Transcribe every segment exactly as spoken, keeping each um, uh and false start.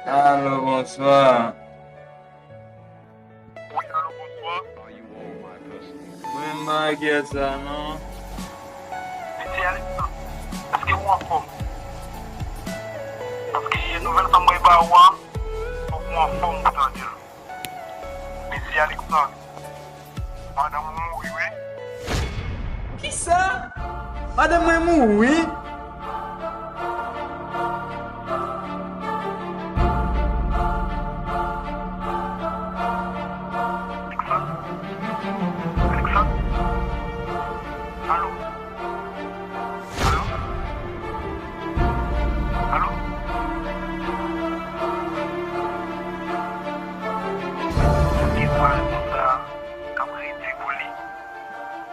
Alo, bonswa. Wi, alo, bonswa. Mwen pa enkyèt sa, non. Mesye Alexandre, èske ou anfòm? Paske nouvèl sa m bay ba ou a, fòk ou anfòm pou tande l. Mesye Alexandre, madanm ou mouri, wi. Kisa? Madanm mwen mouri? Alexandre? Alexandre? Alo? Alo? Alo? Ki vwa reponn sa a k ap redi pou li?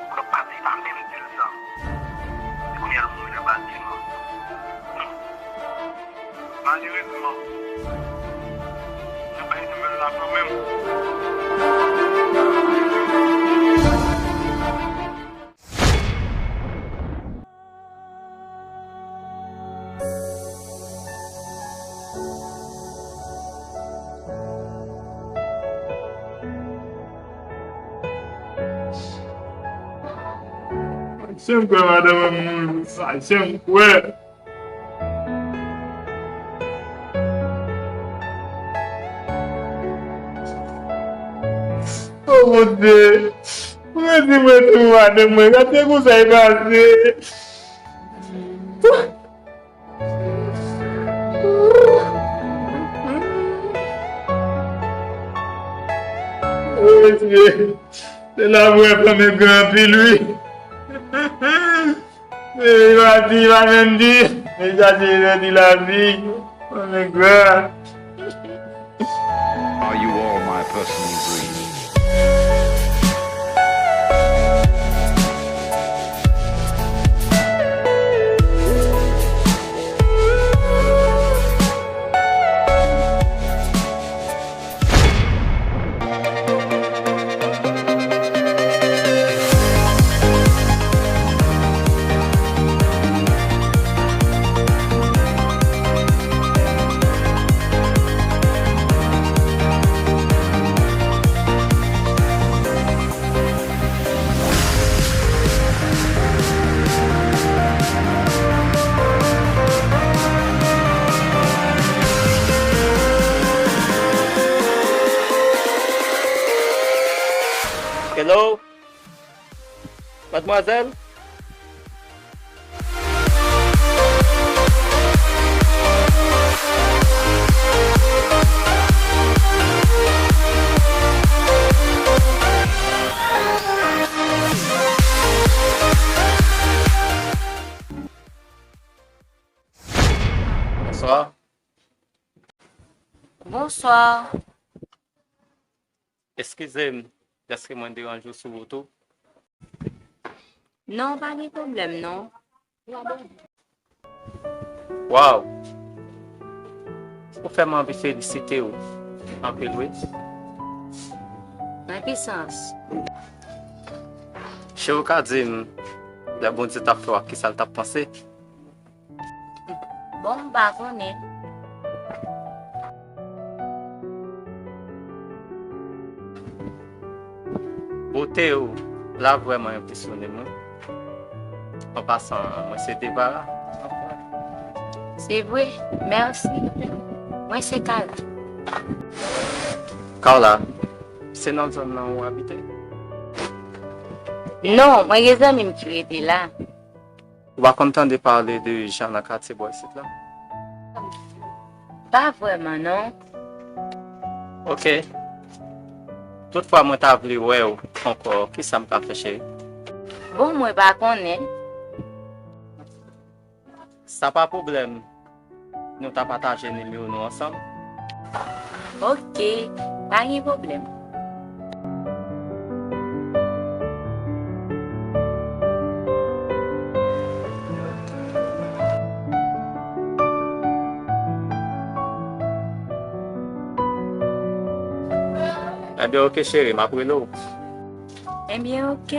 Pou l ap pati, pa menm di l sa. Se kounye a l mouri nan batiman. Malerezman, nou bay nouvèl la kanmenm. Janm kwè madanm an mouri, sa, janm kwè. O Bondye, mwen di mwen tou madanm mwen, gade konsa e pase. Bondye, se la pou wè fanm yo gran anpil, wi. Mezanmi, pa di, pa menm di. Mezanmi, mezanmi, lavi. Oh my God. Are you all my personal dreams? Hello? Madmwazèl? Bonswa. Bonswa. Eskize m, èske mwen deranje w sou wout ou? Non, pa gen pwoblèm, non. Waw! Ou fè m anvi felisite w anpil, wi. Nan ki sans? Cheri, w ka di m, lè Bondye t ap fè w a, kisa l t ap panse? Bon, m pa konnen. Bote w la vrèman enpresyone m, wi. An pasan, mwen se Devara. Se vre? Mèsi. Mwen se Carla. Carla, se nan zòn nan ou abite? Non, mwen gen zanmi m ki rete la. Ou pa konn tande pale de jan nan katye bò isit la? Pa vrèman, non. Ok. Toutfwa mwen ta vle wè w ankò, kisa m ka fè, cheri? Bon, mwen pa konnen. Sa pa pwoblèm. Nou ta pataje nimewo nou ansanm. Ok, pa gen pwoblèm. Ebyen, ok, cheri, m ap rele w. Ebyen, ok.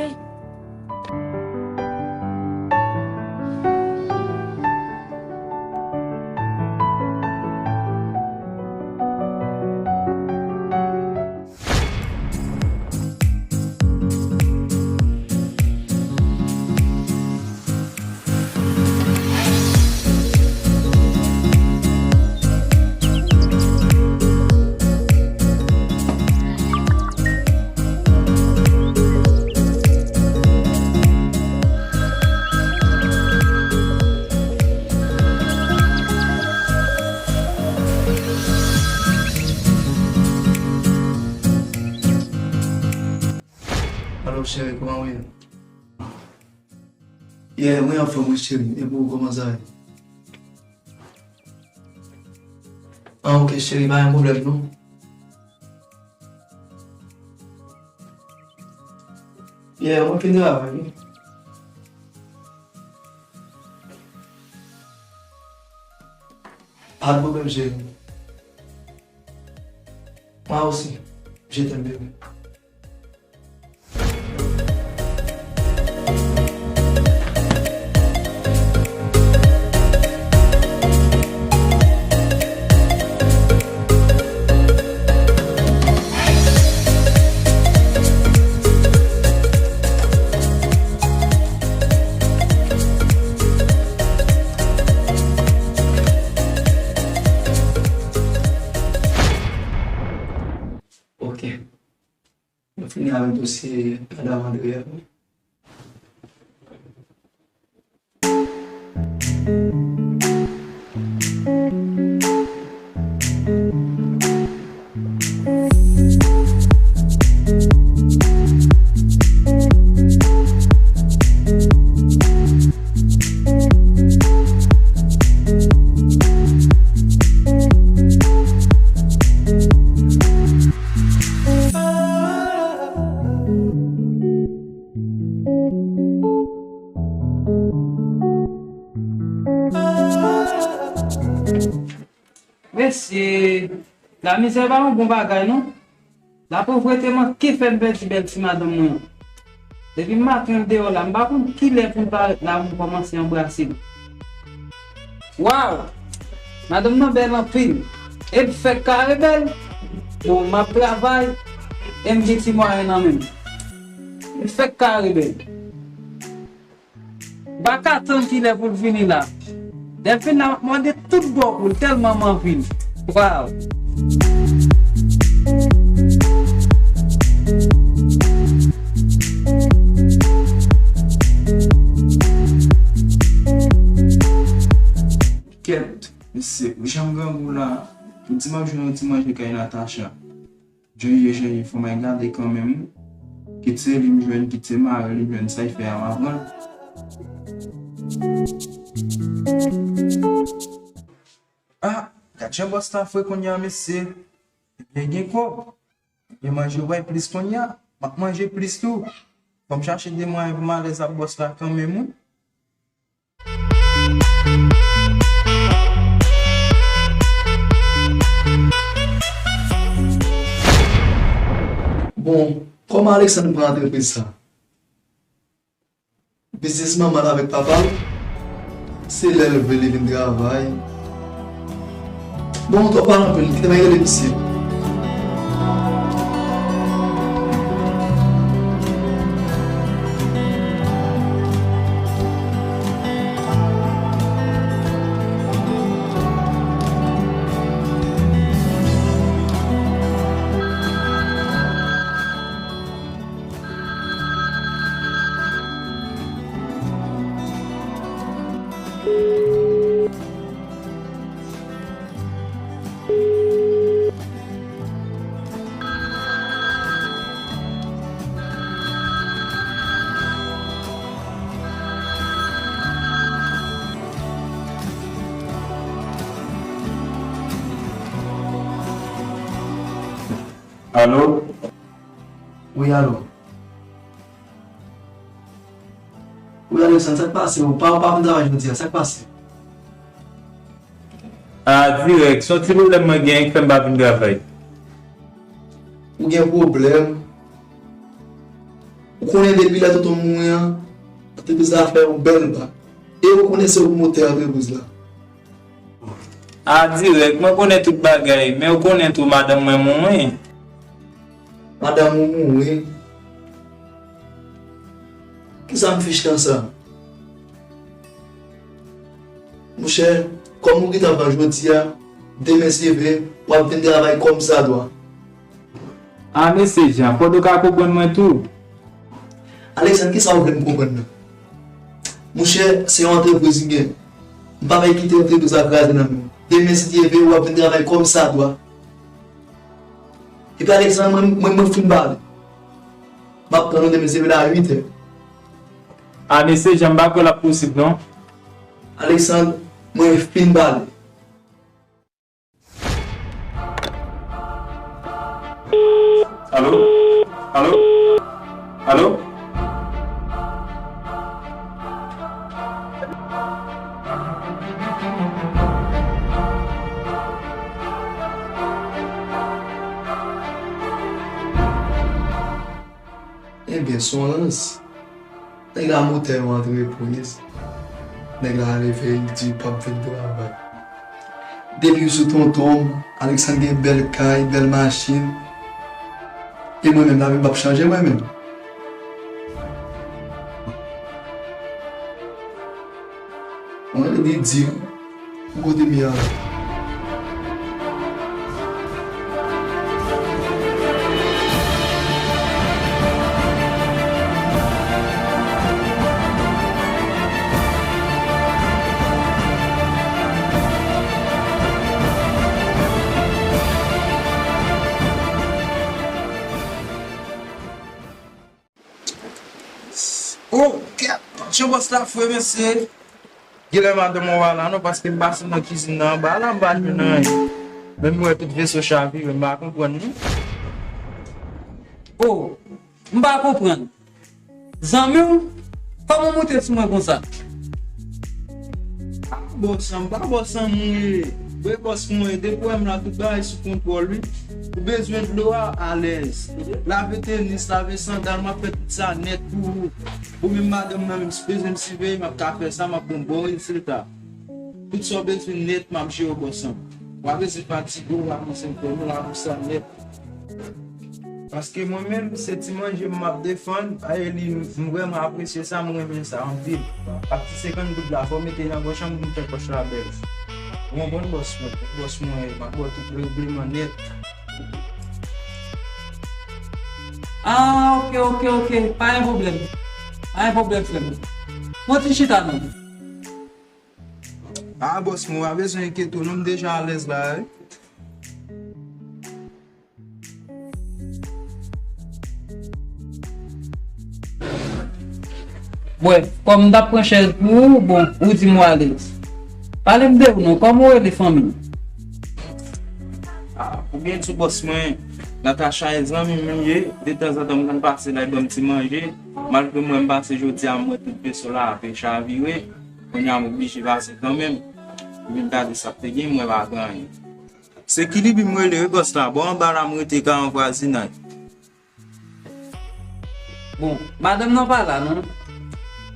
Yeah, mwen anfòm wi cheri, e pou ou kòman sa ye? Ah, ok cheri, pa gen pwoblèm non. Yeah, mwen fin travay wi. Pa de pwoblèm cheri. Moi aussi, je t'aime bébé. Ok. Nou fini avèk dosye Madam André a. Mesye, lamizè pa yon bon bagay non. Lapovrete manke fè m pèdi bèl ti madanm mwen an. Depi maten l deyò la, m pa konn kilè pou l parèt la pou m kòmanse anbrase l. Waw! Madanm nan bèl anpil. E l fèk kare bèl. Bon, m ap travay e m gen ti mwayen nan men m. Li fèk kare bèl. M pa ka tann kilè pou l vini la. Lè l vin la, m ap mande tout bò kou l, tèlman m anvi l. Waw! Kèt, mesye, jan m grangou la, m di m ap jwenn yon ti manje kay Natacha. Jan l ye, jan l ye, fò m al gade kanmenm wi. Kit se li m jwenn, kit se mari l m jwenn, sa l fè a m ap pran l. Ah, gad jan bòs la fre kounye a, mesye. Ebyen, gen kòb. Ebyen, manje w bay plis kounye a. M ap manje plis tou. Fò m chache de mwayen pou m alèz ak bòs la kanmenm wi. Bon, kòman Alexandre pran antrepriz sa? Biznis manman l avèk papa l, se lè l vle li vin travay. Bon, twò pale anpil, kite m al rele misye. Alo? Wi, alo. Wi, Alexandre, sa k pase? Ou pa, ou pa vin travay jodi a, sa k pase? A, dirèk, se yon ti pwoblèm mwen genyen ki fè m pa vin travay. Ou gen pwoblèm? Ou konnen depi lè tonton m mouri an, antrepriz la fè yon bèl pa. E ou konnen se ou ki motè antrepriz la. A, dirèk, mwen konnen tout bagay, men ou konnen tou madanm mwen mouri. Madanm ou mouri? Kisa m fich nan sa? Monchè, kòm ou gentan pran jodi a, demen se vre, w ap vin travay kòmsadwa. A, mesye Jan, fòk ou ka konprann mwen tou. Alexandre, kisa ou vle m konprann nan? Monchè, se yon antrepriz m gen. M pa vle kite antrepriz la kraze nan men w. Demen, si Dye vle, w ap vin travay kòmsadwa. Epi Alexandre, mwen, mwen, mwen fin pale. M ap tann ou demen, se vre la, uit è. A mesye, jan m pa kwè l ap posib non. Alexandre, mwen fin pale. Alo? Alo? Alo? Ebyen, se yon rans. Nèg la motè yo antre pou li. Nèg la leve, li di l p ap vin travay. Depi sou tonton m, Alexandre gen bèl kay, bèl machin. E mwen menm, lavi m p ap chanje mwen menm. Mwen, li di m, pou kote m ye a la. Oh, kèt! Jan bòs la fre, mesye. Genlè madanm mwen pa la non, paske m pase nan kizin nan anba la, m pa jwenn anyen. Men m wè tout veso chavire, m pa konprann non. Oh, m pa konprann. Zanmi w, kòman w moute sou mwen konsa? Ah, bòs an, m pa bòs an mwen ye. Vre bòs mwen ye, depi w wè m la, tout bagay sou kontwòl, wi. Ou bezwen dlo a, alèz. Lave tenis, lave sandal, m ap fè tout sa nèt pou ou. Ou menm madanm nan menm, si bezwen m siveye, m ap ka fè sa, m ap ba w bon rezilta. Tout sa w bezwen nèt, m ap jere w bòs an. W pa bezwen fatige w, w pa bezwen pè, nou la pou sa nèt. Paske mwen menm, se ti manje m ap defann, e li, m vrèman apresye sa, m renmen sa anpil. Ak ti senkant goud la, fò w mete nan pòch an pou m fè pòch la bèl. Ou konprann bòs mwen, bòs mwen, m ap ba w tout regleman nèt. Ah, ok, ok, ok. Pa gen pwoblèm. Pa gen pwoblèm, frè m. Pran ti chita non. Ah, bòs mwen, w pa bezwen enkyete w non, m deja alèz la, wi. Wè, kòm m t ap pran chèz pou ou, bon, ou di m w alèz. Pale m de ou non, kòman w rele fanmi? Ah, ou byen di bòs mwen, Natacha e zanmi m li ye, detanzantan m konn pase la, li ban m ti manje, malgre mwen m pase jodi a, m wè tout veso la ap chavire, kounye a m oblije pase kanmenm, pou vin gade sa k te gen, m wè pa gen anyen. Se Kilibi m rele wi bòs la, bò anba la m rete ka an vwazinay. Bon, madanm nan pa la non.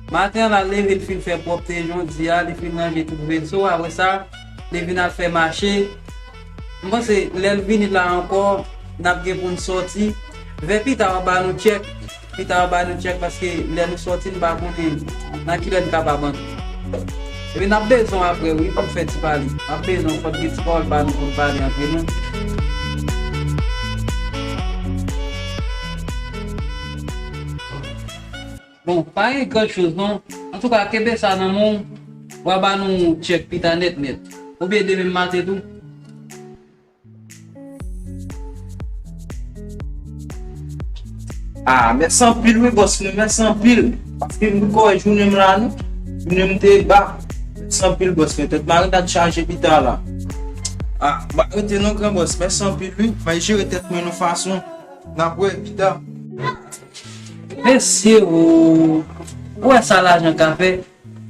Maten an la leve, li fin fè pwòpte jodi a, li fin ranje tout veso, apre sa, li vin al fè mache. M panse lè l vini la ankò, n ap gen pou n sòti. Vè pita w ap ba nou tchèk. Pita w ap ba nou tchèk paske lè nou sòti, n pa konnen nan kilè n kapab antre. Epi n ap bezwen w apre wi pou n fè ti pale. N ap bezwen w, fò n gen ti pawòl pa nou pou n pale antre nou. Bon, pa gen gran choz non. Antouka, kenbe sa nan men w, w a ba nou tchèk pita nèt nèt. Oubyen demen maten tou. Ah, mèsi anpil wi bòs mwen, mèsi anpil. Paske m poko wè jounen m la non. Jounen m te ba. Mèsi anpil bòs mwen, tèt mare ta chaje pita la. Ah, m pa rete non gran bòs, mèsi anpil wi. Mwen jere tèt mwen yon fason. N ap wè pita. Mesye o, ou wè sa lajan ka fè?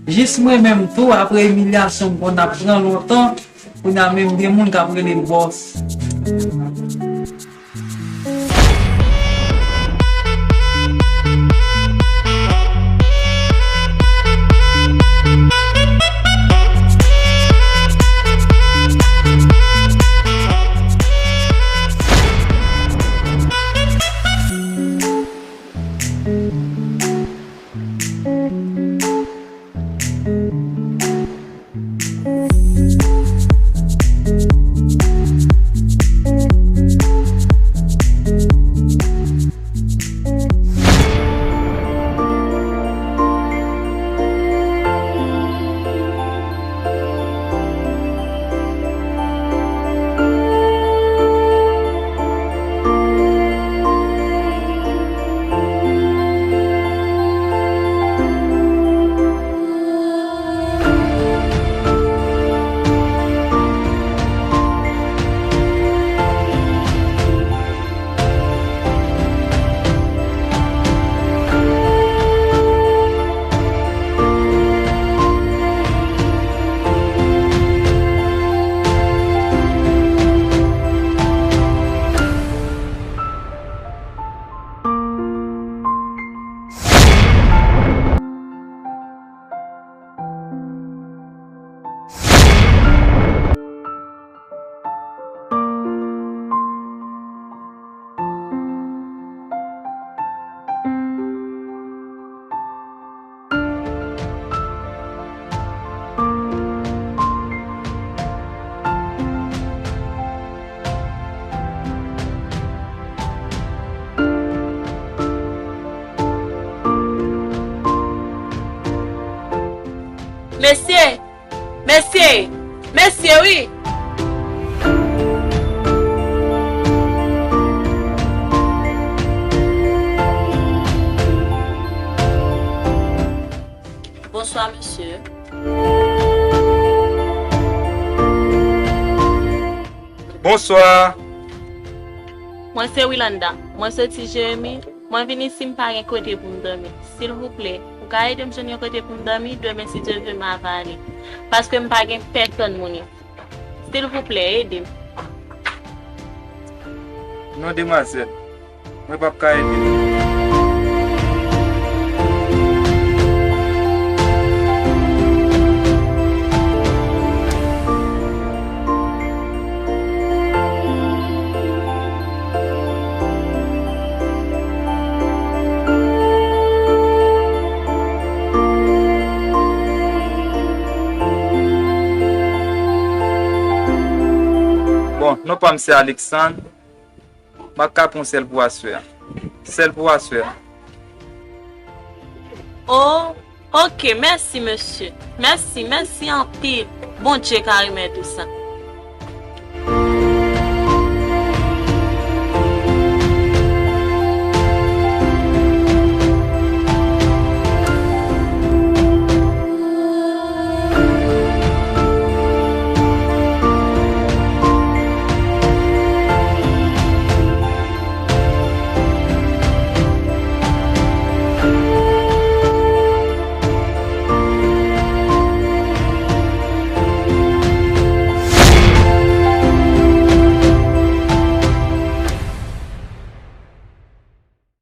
Jis mwen menm tou, apre imilyasyon m konn ap pran lontan, kounye a menm gen moun k ap rele m bòs. Mesye! Mesye! Mesye, wi! Bonswa, mesye. Bonswa. Mwen se Wilanda. Mwen soti Jeremi. Mwen vin isi, m pa gen kote pou m dòmi. Silvouplè, ou ka ede m jwenn yon kote pou m dòmi? Demen, si Dye vle, m ava ale. Paske m pa gen pèsòn moun isi. Silvouplè, ede m. Non, demwazèl. Mwen p ap ka ede w. Bon, non pa m se Alexandre. M ap ka pran sèl pou aswè a. Sèl pou aswè a. Oh, ok, mèsi, mesye. Mèsi, mèsi anpil. Bondye ka remèt ou sa.